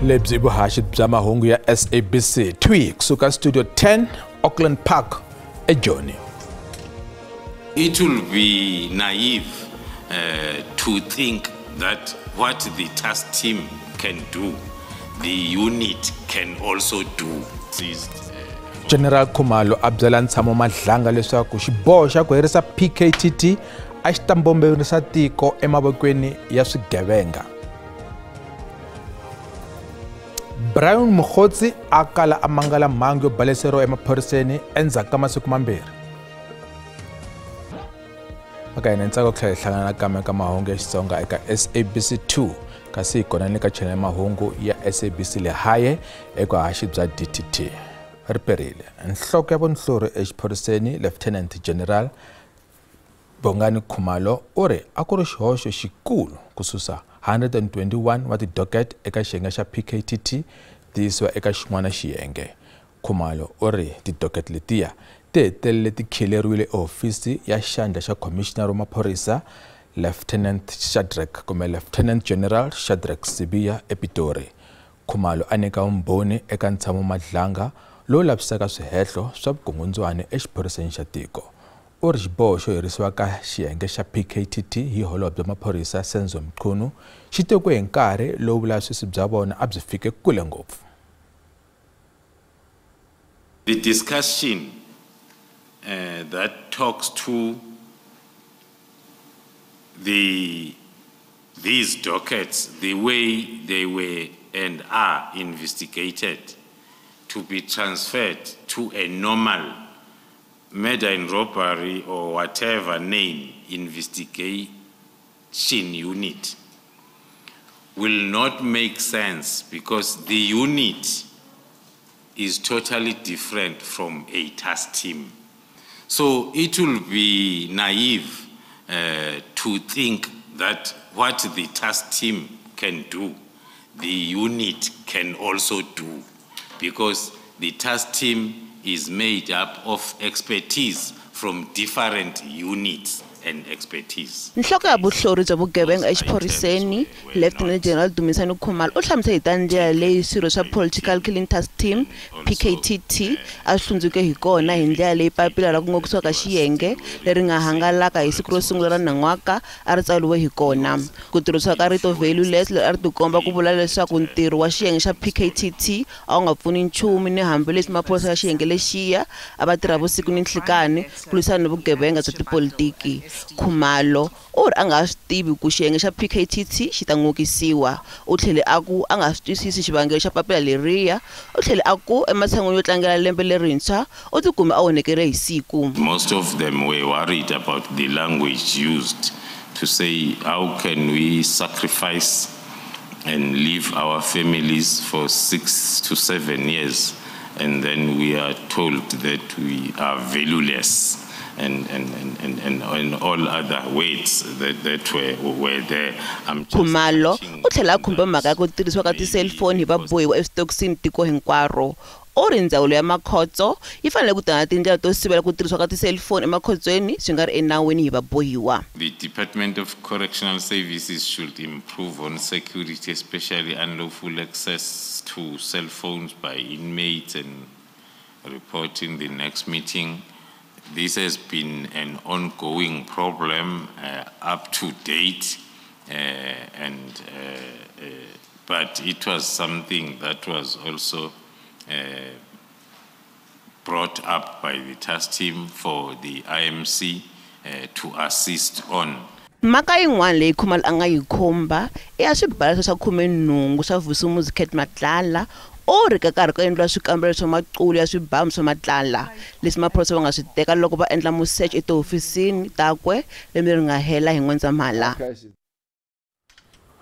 Lebyi vuhaxi bya mahungu ya SABC 2 kusuka Studio 10 Auckland Park eJoni. It will be naive to think that what the task team can do, the unit can also do. General Khumalo a byela Ntshamo Madlanga leswaku xiboho xa ku herisa PKTT a xi ta mbomberisa tiko emavokweni ya swigevenga. Brian Mogotsi a kala a mangala mhangu yo baleseriwa emaphoriseni endzhaku ka masiku mambirhi. Aka hina ntsako ku tlhela hi hlangana nakambe ka mahungu ya Xitsonga eka SABC 2 kasi hi kona ni ka channel ya mahungu ya SABC Lehae eka haxi bya DTT. Ri perile. Nhloko ya vunhlori exiphoriseni Lieutenant General Bongani Khumalo u ri a ku ri xihoxo xikulu ku susa 121 wa tidocket eka xiyenge xa PKTT ti yisiwa eka xin'wana xiyenge. Khumalo u ri tidocket letiya ti hetelele ti kheleriwile ehofisi ya xandla xa Commissioner wa Maphorisa Lieutenant Shadrack kumbe Lieutenant General Shadrack Sibiya ePitori. Khumalo a nyika vumbhoni eka Ntshamo Madlanga lowu lavisaka swihehlo swa vukungundzwani exiphoriseni xa tiko. U ri xiboho xo herisiwa ka xiyenge xa PKTT hi holobye wa maphorisa Senzo Mchunu xi tekiwe hi nkarhi lowu vulavisisi bya vona a byi fike kule ngopfu. The discussion that talks to these dockets, the way they were and are investigated, to be transferred to a normal murder and robbery or whatever name investigation unit will not make sense, because the unit is totally different from a task team. So it will be naive to think that what the task team can do, the unit can also do, because the task team is made up of expertise from different units and expertise. Nhloko ya vuhlori bya vugevenga exiphoriseni Lieutenant General Dumisani Khumalo u hlamusele hi ta ndlela leyi swirho swa Political Killing Task Team PKTT a swi hlundzuke hi kona hi ndlela leyi papila ra ku ngokisiwa ka xiyenge leri nga hangalaka hi siku ro sungula ra nan'waka a ri tsariwe hi kona. Ku tirhisiwa ka rito valueless leri a ri tikomba ku vula leswaku ntirho wa xiyenge xa PKTT a wu nga pfuni nchumu ni hambileswi maphorisa ya xiyenge lexiya a va tirha vusiku ni nhlikani ku lwisana ni vugevenga bya tipolitiki. Khumalo u ri a nga swi tivi ku xiyenge xa PKTT xi ta ngokisiwa. U tlhele a ku a nga swi twisisi xivangelo xa papila leriya. U tlhele a ku ematshan'wini yo tlangela lembe lerintshwa u tikume a onhekele hi siku. Most of them were worried about the language used to say, how can we sacrifice and leave our families for 6 to 7 years, and then we are told that we are valueless and all other weights that were there. Khumalo u tlhela a khumba mhaka ya ku tirhisiwa ka ti-cellphone hi vabohiwa eswitokisini tiko hinkwaro. U ri ndzawulo ya makhotso yi fanele ku tana tindlela to sivela ku tirhisiwa ka ti-cellphone emakhotsweni swi nga ri enawini hi vabohiwa. The Department of Correctional Services should improve on security, especially unlawful access to cell phones by inmates, and report in the next meeting. This has been an ongoing problem up to date, but it was something that was also brought up by the task team for the IMC to assist on. Mhaka yin'wana leyi Khumalo a nga yi khumba i ya swibalo swa 18 swa Vusimuzi Cat Matlala. U ri ka karhi ku endliwa swikambelo swa maqulu ya swibamu swa Matlala leswi maphorisa va nga swi teka loko va endla musecho etihofisini takwe lembe leri nga hela hi N'wendzamhala.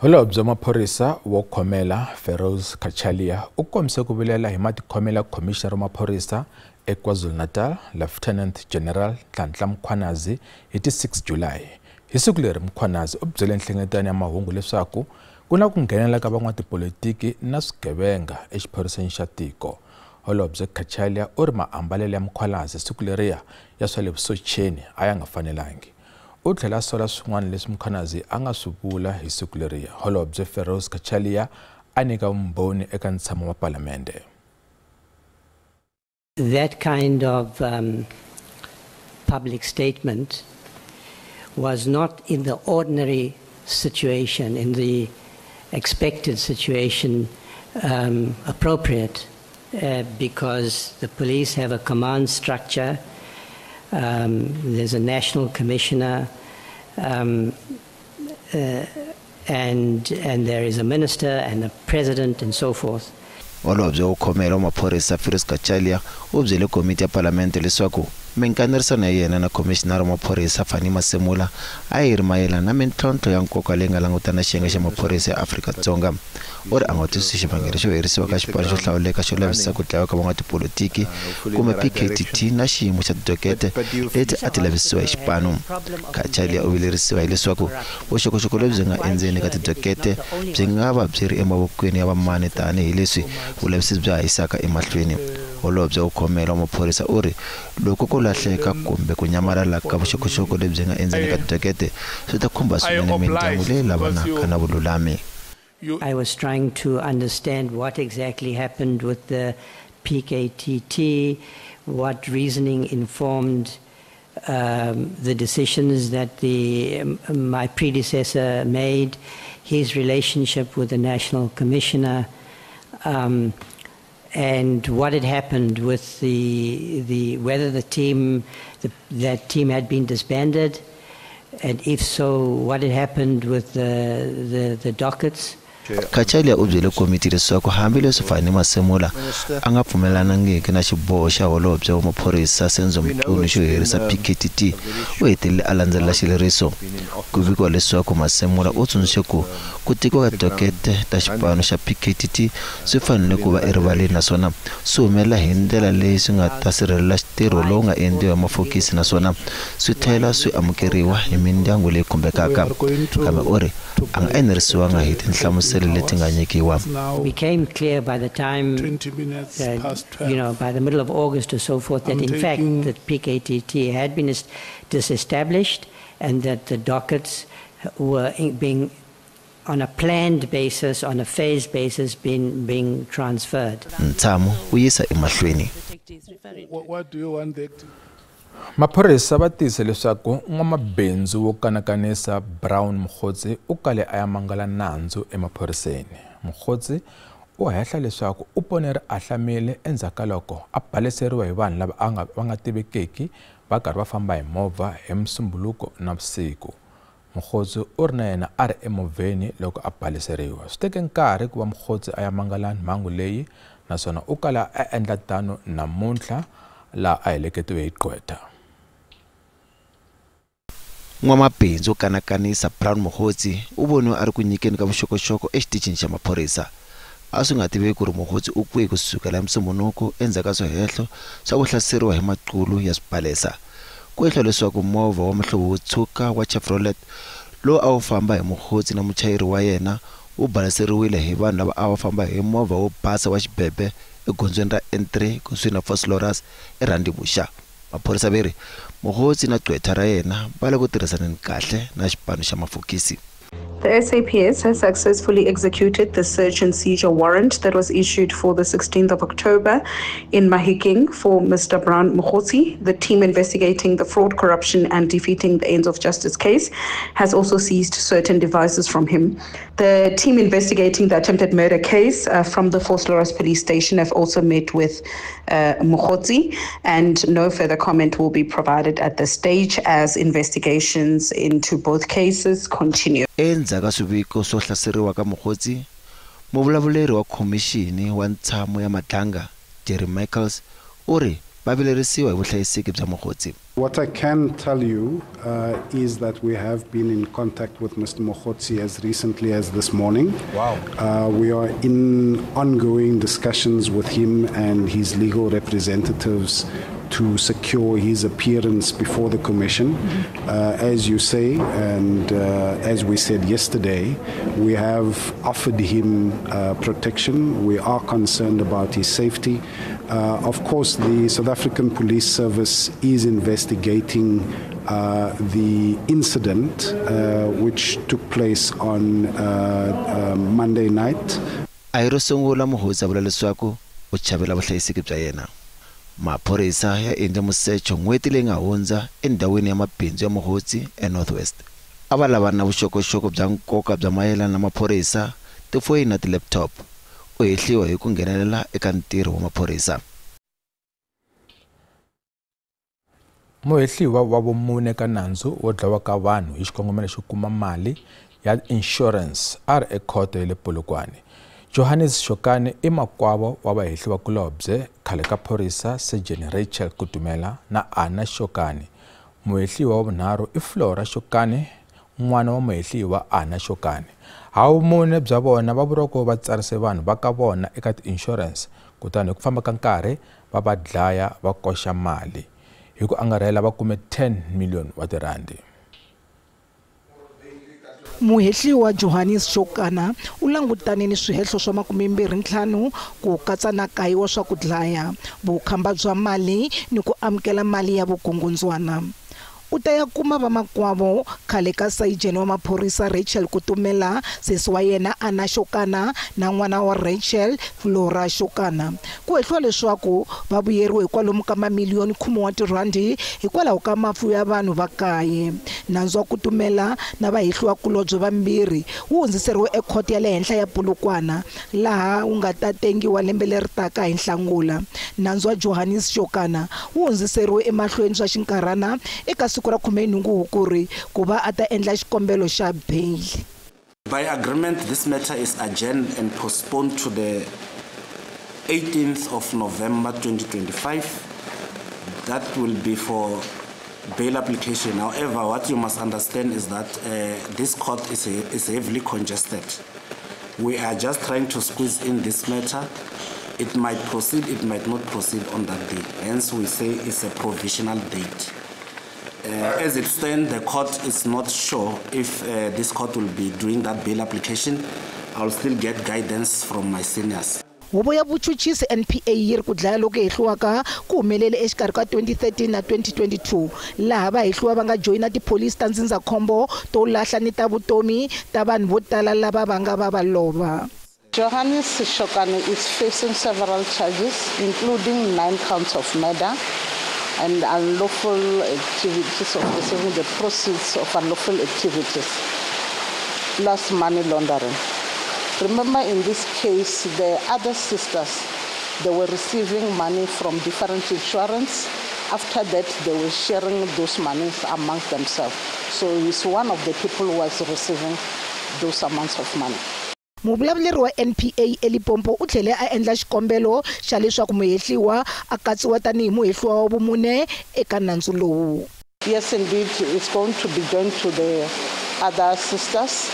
Holobye wa maphorisa wo khomela Feroz Cachalia u kombise ku vilela hi matikhomelo ya Khomixinara wa Maphorisa eKwaZulu-Natal Lieutenant General Nhlanhla Mkhwanazi hi ti 6 July. Hi siku leri Mkhwanazi u byele nhlengeletano ya mahungu leswaku ku na ku nghenela ka van'watipolitiki na swigevenga exiphoriseni xa tiko. Holobye Cachalia u ri maambalelo ya Mkhwanazi siku leriya ya swa le vusocheni a ya nga fanelangi. U tlhela a sola swin'wana leswi Mkhwanazi a nga swi vula hi siku leriya. Holobye Feroz Cachalia a nyika vumbhoni eka ntshamo wa palamende. That kind of public statement was not in the ordinary situation, in the expected situation, appropriate, because the police have a command structure, there's a national commissioner, and there is a minister and a president and so forth. Holobye wo khomela wa maphorisa Firoz Cachalia u byele komiti ya palamende leswaku minkanerisano ya yena na khomishinara wa maphorisa Fannie Masemola a yi ri mayelana na mintlhontlho ya nkoka leyi nga langutana na xiyenge xa maphorisa ya Afrika-Dzonga. U ri a nga twisisi xivangelo xo herisiwa ka xipano xo hlawuleka xo lavisisa ku dlayiwa ka van'watipolitiki kumbe PKTT na xiyimo xa tidokete leti a ti lavisiwa hi xipano. Cachalia u vilerisiwa hileswaku vuxokoxoko lebyi nga endzeni ka tidokete byi nga va byi ri emavokweni ya vamani tanihileswi vulavisisi bya ha yisaka emahlweni. Holobye wo khomela wa maphorisa u ri loko ku lahleka kumbe ku nyamalala ka vuxokoxoko lebyi nga endzeni ka tidokete swi ta khumba swinene mindyangu leyi lavanaka na vululami. I was trying to understand what exactly happened with the PKTT, what reasoning informed the decisions that my predecessor made, his relationship with the National Commissioner, and what had happened with the whether the team, that team had been disbanded, and if so, what had happened with the dockets. Cachalia u byele komiti leswaku hambileswi Fannie Masemola a nga pfumelanangiki na xiboho xa holobye wa maphorisa Senzo Mchunu xo herisa PKTT, u hetelele a landzelela xileriso. Ku vikiwa leswaku Masemola u tsundzuxe ku tekiwa ka tidokete ta xipano xa PKTT swi fanele ku va erivaleni naswona swi humelela hi ndlela leyi swi nga ta sirhelela ntirho lowu nga endliwa hi mafokisi naswona swi tlhela swi amukeriwa hi mindyangu leyi khumbekaka. Kambe u ri a nga enerisiwanga hi tinhlamuselo leti nga nyikiwa. It became clear by the time, you know, by the middle of August or so forth, that in fact the PKTT had been disestablished and that the dockets were being, on a planned basis, on a phased basis, being transferred. Ntshamo wu yisa emahlweni. Maphorisa va tiyise leswaku n'wamabindzu wo kanakanisa Brown Mogotsi u kale a ya mangala nandzu emaphoriseni. Mogotsi u hehla leswaku u pone ri ahlamile endzhaku ka loko a baleseriwa hi vanhu lava va nga tivekeki va karhi va famba hi movha hi Musumbhunuko navusiku. Mogotsi u ri na yena a ri emovheni loko a baleseriwa. Swi teke nkarhi ku va Mogotsi a ya mangala mhangu leyi naswona u kala a endla tano namuntlha laha a heleketiwe hi gqwetha. N'wamabindzu wo kanakanisa Brown Mogotsi u voniwe a ri ku nyikeni ka vuxokoxoko exitichini xa maphorisa. A swi nga tiveki ku ri Mogotsi u kwihi kusukela hi Musumbhunuko endzhaku ka swihehlo swa ku hlaseriwa hi maqulu ya swibalesa. Ku ehliwa leswaku movha wa muhlovo wo tshuka wa Chevrolet lowu a wu famba hi Mogotsi na muchayeri wa yena wu baleseriwile hi vanhu lava a va famba hi movha wo basa wa xibebe egondzweni ra N3 kusuhi na Vosloorus eRandibuxa. Maphorisa va ri Mogotsi na gqwetha ra yena va le ku tirhisaneni kahle na xipano xa mafokisi. The SAPS has successfully executed the search and seizure warrant that was issued for the 16th of October in Mahikeng for Mr. Brown Mogotsi. The team investigating the fraud, corruption and defeating the ends of justice case has also seized certain devices from him. The team investigating the attempted murder case from the Vosloorus police station have also met with Mogotsi, and no further comment will be provided at this stage as investigations into both cases continue. Endzhaku ka swiviko swo hlaseriwa ka Mogotsi, muvulavuleri wa khomixini wa ntshamo ya Madlanga, Jerry Michaels, u ri va vilerisiwa hi vuhlayiseki bya Mogotsi. What I can tell you is that we have been in contact with Mr. Mogotsi as recently as this morning. Wow. We are in ongoing discussions with him and his legal representatives to secure his appearance before the commission. As you say, and as we said yesterday, we have offered him protection. We are concerned about his safety. Of course, the South African Police Service is investigating the incident which took place on Monday night. A hi ro sungula Mogotsi a vula leswaku u chavela vuhlayiseki bya yena. Maphorisa ya endle musecho n'hweti leyi nga hundza endhawini ya mabindzu ya Mogotsi eNorth West. A va lava na vuxokoxoko bya nkoka bya mayelana na maphorisa, tifoyini na ti-laptop. U hehliwa hi ku nghenelela eka ntirho wa maphorisa. Muhehliwa wa vumune ka nandzu wo dlawa ka vanhu hi xikongomelo xo kuma mali ya insurance a ri ekhoto ya le Polokwane. Johannes Shokane i makwavo wa vahehliwa kulobye khale ka phorisa Sergeant Rachel Kutumela na Anna Shokane. Muhehliwa wa vunharhu i Flora Shokane, n'wana wa muhehliwa Anna Shokane. Havumune bya vona va vuriwa ku va tsarise vanhu va ka vona eka ti-insurance, kutani hi ku famba ka nkarhi va va dlaya va koxa mali. Hi ku angarhela va kume 10 million wa tirhandi. Muhehliwa Johannes Shokana u langutane ni swihehlo swa 25 ku katsa na 9 wa swa ku dlaya, vukhamba bya mali ni ku amukela mali ya vukungundzwana. U ta ya kuma vamakwavo khale ka sayijeni wa maphorisa Rachel Kutumela, sesi wa yena Anna Shokana na n'wana wa Rachel Flora Shokana. Ku hehliwa leswaku va vuyeriwe hi kwalomu ka mamiliyoni 10 wa tirhandi hikwalaho ka mafu ya vanhu va 9. Nandzu wa Kutumela na vahehliwa kulobye vambirhi wu hundziseriwe ekhoto ya le henhla ya Polokwane, laha wu nga ta tengiwa lembe leri taka hi Nhlangula. Nandzu wa Johannes Shokana wu hundziseriwe emahlweni swa xinkarhana eka siku ra 18 Hukuri ku va a ta endla xikombelo xa bail. By agreement, this matter is adjourned and postponed to the 18th of November 2025. That will be for bail application. However, what you must understand is that this court is heavily congested. We are just trying to squeeze in this matter. It might proceed, it might not proceed on that day. Hence, we say it's a provisional date. As it stands, the court is not sure if this court will be doing that bail application. I'll still get guidance from my seniors. Huvo ya vuchuchisi NPA yi ri ku dlaya loku hehliwaka ku humelele exikarhi ka 2013 na 2022, laha vahehliwa va nga joyina tipholisi ta ndzindzakhombo to lahla ni ta vutomi ta vanhu vo tala lava va nga va va lova. Johannes Shokane is facing several charges, including 9 counts of murder and unlawful activities of receiving the proceeds of unlawful activities, plus money laundering. Remember, in this case, the other sisters, they were receiving money from different insurance. After that, they were sharing those monies amongst themselves. So he's one of the people who was receiving those amounts of money. Muvulavuleri wa NPA eLimpopo u tlhele a endla xikombelo xa leswaku muhehliwa a katsiwa tanihi muhehliwa wa vumune eka nandzu lowu. Yes, indeed, it's going to be joined to the other sisters.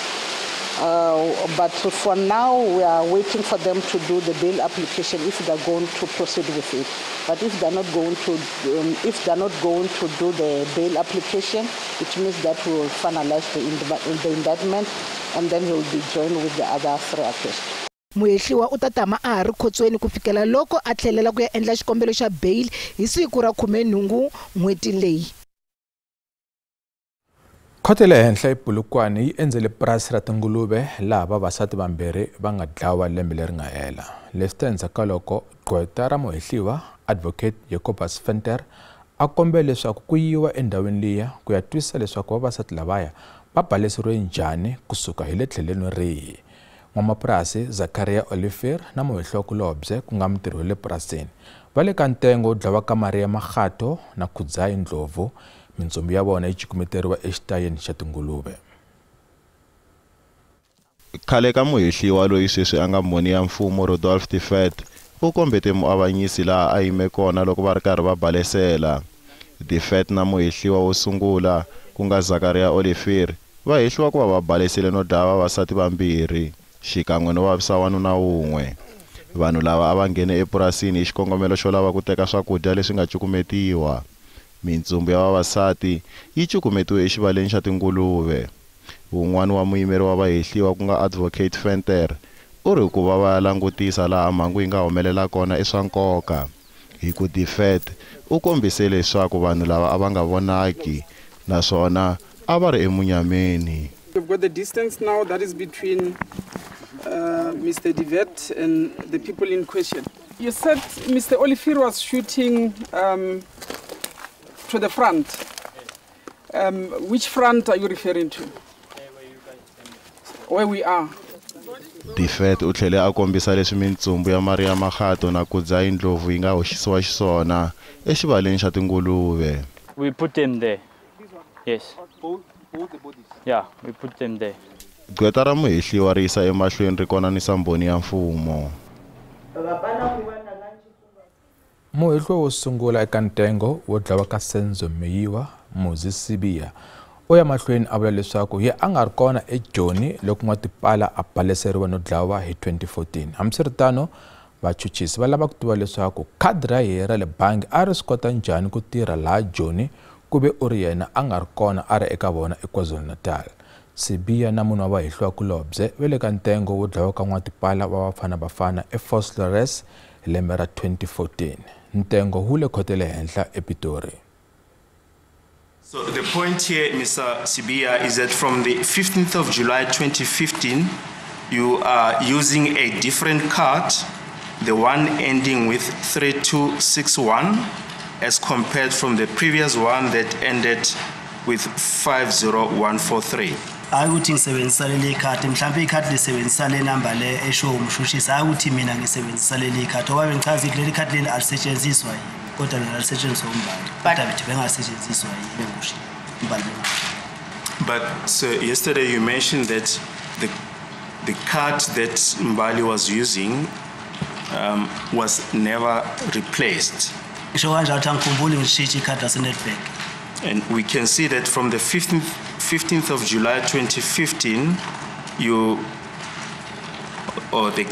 But for now, we are waiting for them to do the bail application if they're going to proceed with it. But if they're not going to, do the bail application, it means that we will finalize the indictment, and then he will be joined with the other 3 accused. Muhehliwa u ta tama a ha ri khotsweni ku fikela loko a tlhelela ku ya endla xikombelo xa bail hi siku ra 18 n'hweti leyi. Khoto ya le henhla ePolokwane yi endzele purasi ra tinguluve laha vavasati vambirhi va nga dlawa lembe leri nga hela. Leswi ta endzhaku ka loko gqweta ra muhehliwa Advocate Jacobus Venter a kombele leswaku ku yiwa endhawini liya ku ya twisisa leswaku vavasati lavaya va baleseriwe njhani kusuka hi le tlhelweni rihi. N'wamapurasi Zakaria Olivier na muhehliwakulobye ku nga mutirhi wa le purasini va le ka ntengo wo dlawa ka Maria Makgato na Khudzai Ndlovu. Mintsumbu ya vona yi cukumeteriwa exitayeni xa tinguluve. Khale ka muhehliwa loyi sweswi a nga mbhoni ya mfumo Rudolf Tiffet u kombete muavanyisi laha a yime kona loko va ri karhi va balesela. Tiffet na muhehliwa wo sungula ku nga Zakaria Olivier va hehliwa ku va va balesele no dlaya vavasati vambirhi xikan'we no vavisa wanuna wun'we. Vanhu lava a va nghene epurasini hi xikongomelo xo lava ku teka swakudya leswi nga cukumetiwa. Mintsumbu ya vavasati yi cukumetiwe exivaleni xa tinguluve. Wun'wana wa muyimeri wa vahehliwa ku nga Advocate Venter u ri ku va va langutisa laha mhangu yi nga humelela kona i swa nkoka. Hi ku Tiffet u kombise leswaku vanhu lava a va nga vonaki naswona a va ri emunyameni. We've got the distance now that is between Mr. De Wet and the people in question. You said Mr. Olivier was shooting to the front. Which front are you referring to? Where we are. De Wet u tlhele a kombisa leswi mintsumbu ya Maria Makgato na Kudzai Ndlovu yi nga hoxisiwa xiswona exivaleni xa tinguluve. We put them there. Yes. Both the bodies. Yeah, we put them there. Gqweta ra muhehliwa ri yisa emahlweni ri konanisa mbhoni ya mfumo. Muhehliwa wo sungula eka ntengo wo dlawa ka Senzo Meyiwa, Muzi Sibiya, u ya mahlweni a vula leswaku ye a nga ri kona eJoni loko N'watipala a baleseriwa no dlawa hi 2014. Hambiswiritano, vachuchisi va lava ku tiva leswaku khadi ra yena ra le bangi a ri swi kota njhani ku tirha laha Joni ku ve u ri yena a nga ri kona a ri eka vona eKwaZulu-Natal. Sibiya na munhu wa vahehliwakulobye va le ka ntengo wo dlawa ka N'watipala wa Bafana Bafana eVosloorus hi lembe ra 2014. Ntengo wu le khoto le henhla ePitori. So the point here, Mr. Sibiya, is that from the 15th of July 2015, you are using a different card, the one ending with 3261, as compared from the previous one that ended with 50143. Hayi ukuthi ngisebenzisa leli khadi, mhlawumbe ikhadi lisebenzisa le number le esho umshushisi, hayi ukuthi mina ngisebenzisa leli khadi, ngoba bengichaza ukuthi leli khadi leli alisetshenziswa yini, kodwa lona lisetshenziswa uMbali, kodwa bethi bengasetshenziswa yini bengushi uMbali. But so yesterday you mentioned that the card that Mbali was using was never replaced. Ngisho kanjalo ukuthi angikhumbuli ngishintshe ikhadi lase-Nedbank. And we can see that from the 15th of July 2015, you, or the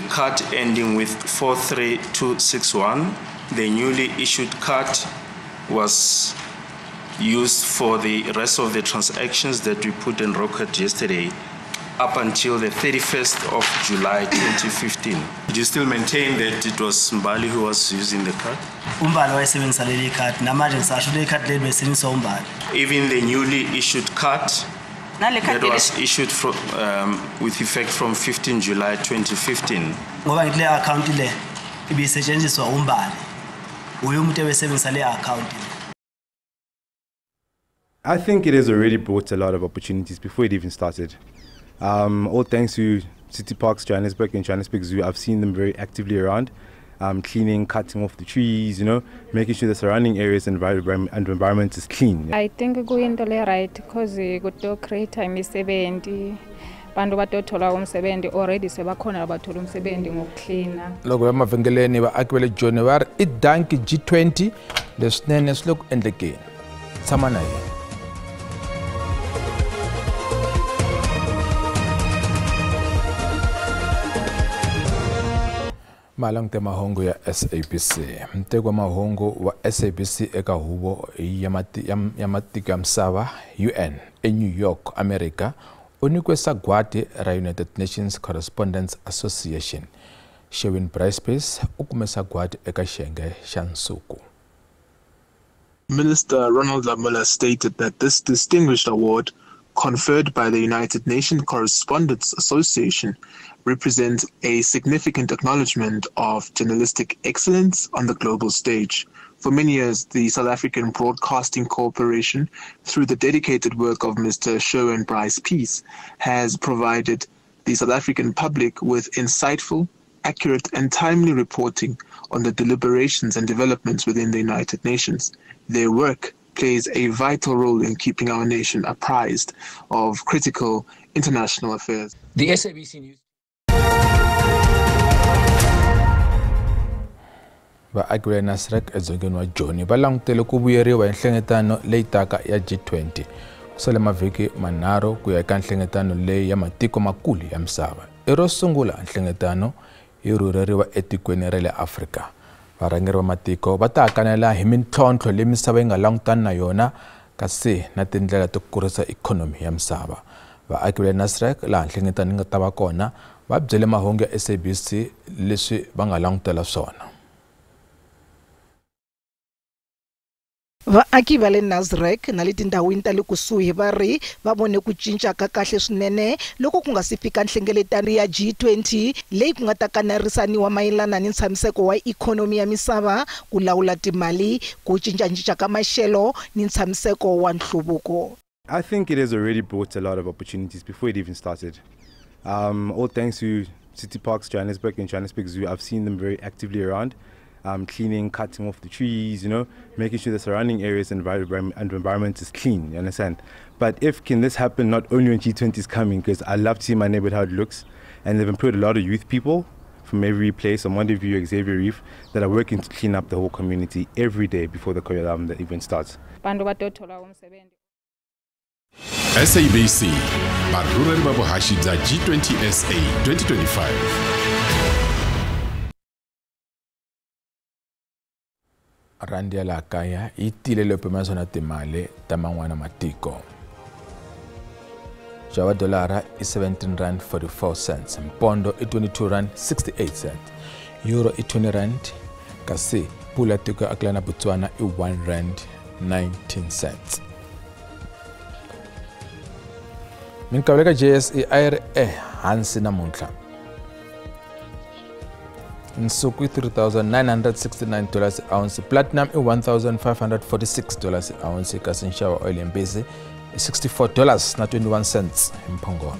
card ending with 43261, the newly issued card was used for the rest of the transactions that we put in record yesterday up until the 31st of July 2015. Do you still maintain that it was Mbali who was using the card? uMbali wayesebenzisa leli khadi, namanje ngisasho leli khadi leli belisebenziswa uMbali. Even the newly issued card Nale that khadi was issued from, with effect from 15 July 2015. Ngoba ngithi le account le ibisetshenziswa uMbali, uye umuntu ebesebenzisa le account. I think it has already brought a lot of opportunities before it even started. All thanks to City Parks Johannesburg and Johannesburg Zoo, I've seen them very actively around, cleaning, cutting off the trees, you know, making sure the surrounding areas and environment is clean. I think kuyinto le right because kuto create imisebenzi, bantu batothola umsebenzi already sebakhona abathola umsebenzi ngokucleana. Loko va mavhengeleni vaaki va le Joni va ri i danki G20 leswinene swi le ku endlekeni. Tshama na hina. Malangute mahungu ya SABC. Nteko wa mahungu wa SABC eka huvo ya matiko ya misava UN eNew York, America, u nyikiwe sagwadi ra United Nations Correspondents Association. Sherwin Bryce u kume sagwadi eka xiyenge xa nsuku. Minister Ronald Lamola stated that this distinguished award, conferred by the United Nations Correspondents Association, represents a significant acknowledgement of journalistic excellence on the global stage. For many years, the South African Broadcasting Corporation, through the dedicated work of Mr. Sherwin Bryce-Pease, has provided the South African public with insightful, accurate and timely reporting on the deliberations and developments within the United Nations. Their work plays a vital role in keeping our nation apprised of critical international affairs. The SABC News. Vaaki va le Nasrec edzongeni wa Joni va langutele ku vuyeriwa hi nhlengeletano leyi taka ya G20. Ku sale mavhiki manharhu ku ya eka nhlengeletano leyi ya matiko makulu ya misava. I ro sungula nhlengeletano yi rhurheriwa etikweni ra le Afrika. Varhangeri va matiko va ta hakanela hi mintlhontlho leyi misava yi nga langutana na yona kasi na tindlela to kurisa ikhonomi ya misava. Vaaki va le Nasrec laha nhlengeletano yi nga ta va kona va byele mahungu ya SABC leswi va nga langutela swona. Vaaki va le Nasrec na le tindhawini ta le kusuhi va ri va vone ku cinca ka kahle swinene loko ku nga si fika nhlengeletano ya G20 leyi ku nga ta kanerisaniwa mayelana ni ntshamiseko wa ikhonomi ya misava, ku lawula timali, ku cincacinca ka maxelo ni ntshamiseko wa nhluvuko. I think it has already brought a lot of opportunities before it even started. All thanks to City Parks Johannesburg and Johannesburg Zoo, I've seen them very actively around. Cleaning, cutting off the trees, you know, making sure the surrounding areas and environment is clean, you understand? But if can this happen not only when G20 is coming, because I love to see my neighborhood how it looks, and they've employed a lot of youth people from every place, on Mondeview, Xavier Reef, that are working to clean up the whole community every day before the event starts. SABC, varhurheli va vuhaxi bya G20 SA 2025. Randi ya laha kaya yi tile leyo pimanisiwa na timali ta man'wana matiko. Nxavo wa dolara i 17 rand 44 cents, mpondo i 22 rand 68 cents, euro i 20 rand, kasi pula tiko ya Atlanta Botswana i 1 rand 19 cents. Minxavo ka JSE a yi ri ehansi namuntlha. Nsuku i $3,969 ounce, platinum i $1,546 ounce, kasi nxavo wa oil ya mbisi i $64.21 hi mphongolo.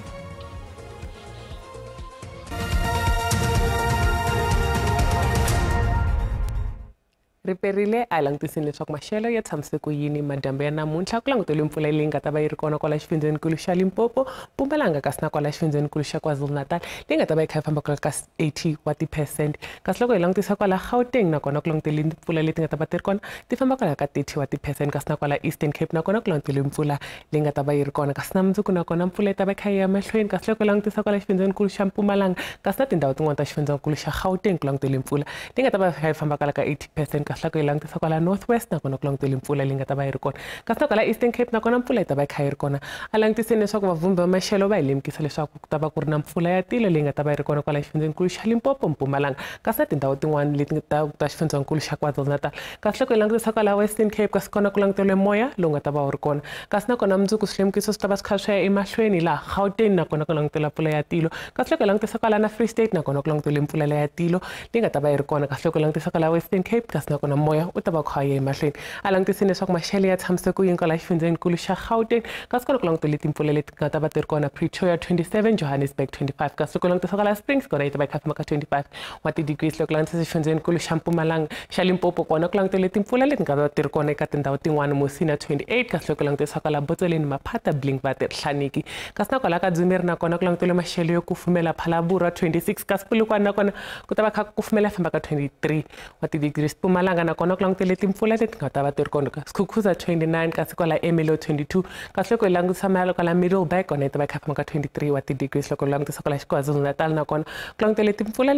Riperile a langutisini leswaku maxelo ya tshamise ku yini madyambu ya namuntlha ku languteriwe mpfula leyi nga ta va yi ri kona kwala xifundzenikulu xa Limpopo, Mpumalanga kasi na kwala xifundzenikulu xa KwaZulu-Natal leyi nga ta va yi kha yi famba kwala ka 80 wa ti-percent. Kasi loko hi langutisa kwala Gauteng nakona ku languteriwe mpfula leti nga ta va ti ri kona ti famba kwala ka 30 wa ti-percent, kasi na kwala Eastern Cape nakona ku languteriwe mpfula leyi nga ta va yi ri kona, kasi na mundzuku nakona mpfula yi ta va yi kha yi ya mahlweni. Kasi loko hi langutisa kwala xifundzenikulu xa Mpumalanga kasi na tindhawu tin'wana ta xifundzenikulu xa Gauteng ku languteriwe mpfula leyi nga ta va yi kha yi famba kwala ka 80%. Kasi loko hi langutisa kwala North West nakona ku langutele mpfula leyi nga ta va yi ri kona, kasi na kwala Eastern Cape nakona mpfula yi ta va yi kha yi ri kona. A langutiseni leswaku vavhumbi va maxelo va hi lemukisa leswaku ku ta va ku ri na mpfula ya tilo leyi nga ta va yi ri kona kwala xifundzenikulu xa Limpopo, Mpumalanga kasi na tindhawu tin'wana leti ta xifundzenikulu xa KwaZulu-Natal. Kasi loko hi langutisa kwala Western Cape kasi kona ku languteriwe moya lowu nga ta va wu ri kona, kasi nakona mundzuku swilemukiso swi ta va swi kha swi ya emahlweni laha Gauteng nakona ku langutela mpfula ya tilo. Kasi loko hi langutisa kwala na Free State nakona ku languteriwe mpfula ya tilo leyi nga ta va yi ri kona. Kasi loko hi langutisa kwala Western Cape kasi nakona moya u ta va kha ya emahlweni. A langutiseni leswaku maxelo ya tshamise ku yini kwala xifundzenikulu xa Gauteng, kasi kona ku langutele timpfula leti nga ta va ti ri kona Pretoria 27, Johannesburg 25, kasi loko langutisa kwala Springs kona yi ta va yi kha famba ka 25 wa ti-degrees. Loko langutisa xifundzenikulu xa Mpumalanga xa Limpopo kona ku langutele timpfula leti nga ta va ti ri kona eka tindhawu tin'wana Musina 28, kasi loko langutisa kwala Botsoleni, Maphata, Blinkwater, Hlaniki, kasi na kwala ka Dzumeri nakona ku langutele maxelo yo kufumela Phalaborwa 26, kasi Polokwane nakona ku ta va kha ku kufumela famba ka 23 wa ti-degrees. Mpumalanga nakona ku langutele timpfula leti nga ta va ti ri kona Skukuza 29, kasi kwala Ermelo 22, kasi loko hi langutisa mayelo kwala Middelburg kona yi ta va yi kha famba ka 23 wa ti-degrees. Loko hi langutisa kwala KwaZulu-Natal nakona ku langutele timpfula